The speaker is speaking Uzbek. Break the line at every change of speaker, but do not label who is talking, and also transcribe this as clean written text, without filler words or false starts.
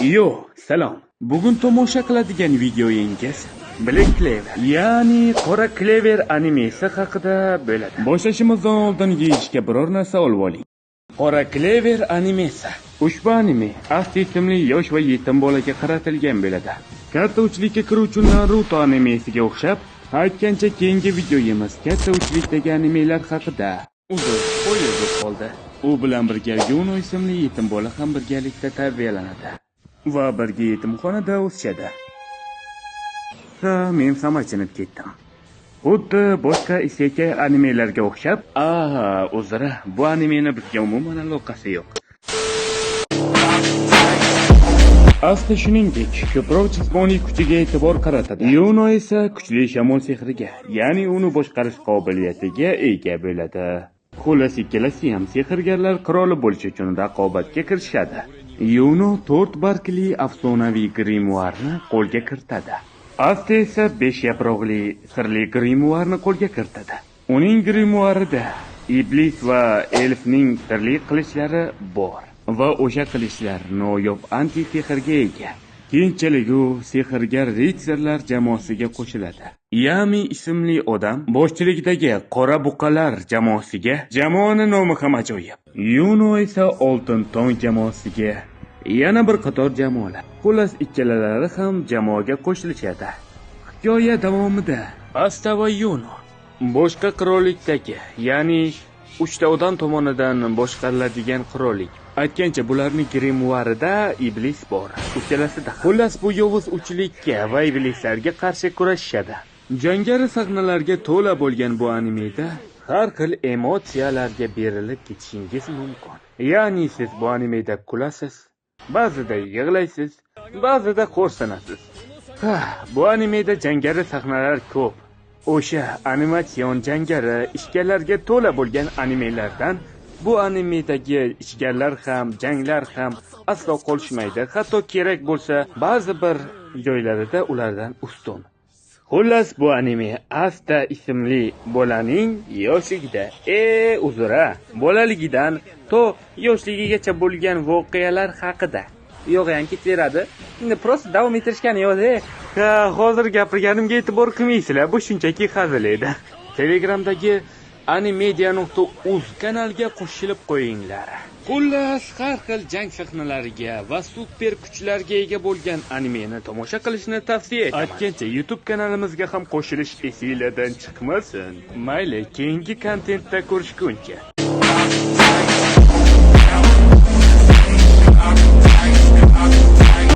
Yo, salom. Bugun tomosha qiladigan videoyingiz Black Clover, ya'ni Qora Klever animesi haqida bo'ladi. Boshlashimizdan oldin yeyishga biror narsa olib oling. Qora Klever animesi. Ushbu anime Asta ismli yosh va yetim bolaga qaratilgan bo'ladi. Katta uchlikka kiruvchi Naruto animesiga o'xshab, aytgancha keyingi videoyimiz katta uchlikdagi animelar haqida. Uzr, spoiler bo'lib qoldi. U bilan birga Yuno ismli yetim bola ham birgalikda tarbiyalanadi va birga yetimxonada o'sishadi. Ha, men ham achinib ketdim. Xuddi boshqa isekai animelarga o'xshab, aha, uzr, bu animeni bizga umuman aloqasi yo'q. Asta shuningdek, ko'proq jismoniy kuchiga e'tibor qaratadi. Yuno esa kuchli shamol sehriga, ya'ni uni boshqarish qobiliyatiga ega bo'ladi. Xullas, ikkalasi ham sehrgarlar qiroli bo'lish uchun raqobatga kirishadi. Yuno 4 bargli afsonaviy grimuarni qo'lga kiritadi. Asta esa 5 yaproqli sirli grimuarni qo'lga kiritadi. Uning grimuarida iblis va elfning sirli qilichlari bor va o'sha qilichlar noyob anti-sehrga ega. Keyinchalik u sehrgar ritsarlar jamoasiga qo'shiladi. Yami ismli odam boshchiligidagi qora buqalar jamoasiga, jamoani nomi ham ajoyib. Yuno esa Oltin tong jamoasiga, yana bir qator jamoalar. Xullas, ikkalalari ham jamoaga qo'shilishadi. Hikoya davomida Asta va Yuno boshqa qirollikdagi, ya'ni 3 ta odam tomonidan boshqariladigan qirollik. Aytgancha, bularning grimuarida iblis bor. Uchalasida. Xullas, bu yovuz uchlikka va iblislarga qarshi kurashishadi. Jangari sahnalarga to'la bo'lgan bu animeda har xil emotsiyalarga berilib ketishingiz mumkin. Ya'ni siz bu animeda kulasiz, ba'zida yig'laysiz, ba'zida xo'rsinasiz. Ha, bu animeda jangari sahnalar ko'p. O'sha animatsion jangari ishkallarga to'la bo'lgan animelardan bu animedagi ishkallar ham, janglar ham aslo qolishmaydi. Hatto kerak bo'lsa, ba'zi bir joylarida ulardan ustun. Xullas, bu anime Asta ismli bolaning yoshligida, uzra, bolaligidan to yoshligigacha bo'lgan voqealar haqida.
Yo'q, ham ketaveradi. Endi просто davom ettirishgani yo'q-da.
Ha, hozir gapirganimga e'tibor qilmaysizlar, bu shunchaki hazil edi. Telegramdagi animedia.uz kanaliga qo'shilib qo'yinglar. Xullas, har xil jang sahnalariga va super kuchlarga ega bo'lgan animeni tomosha qilishni tavsiya etaman. Aytgancha, YouTube kanalimizga ham qo'shilish esinglardan chiqmasin. Mayli, keyingi kontentda ko'rishguncha.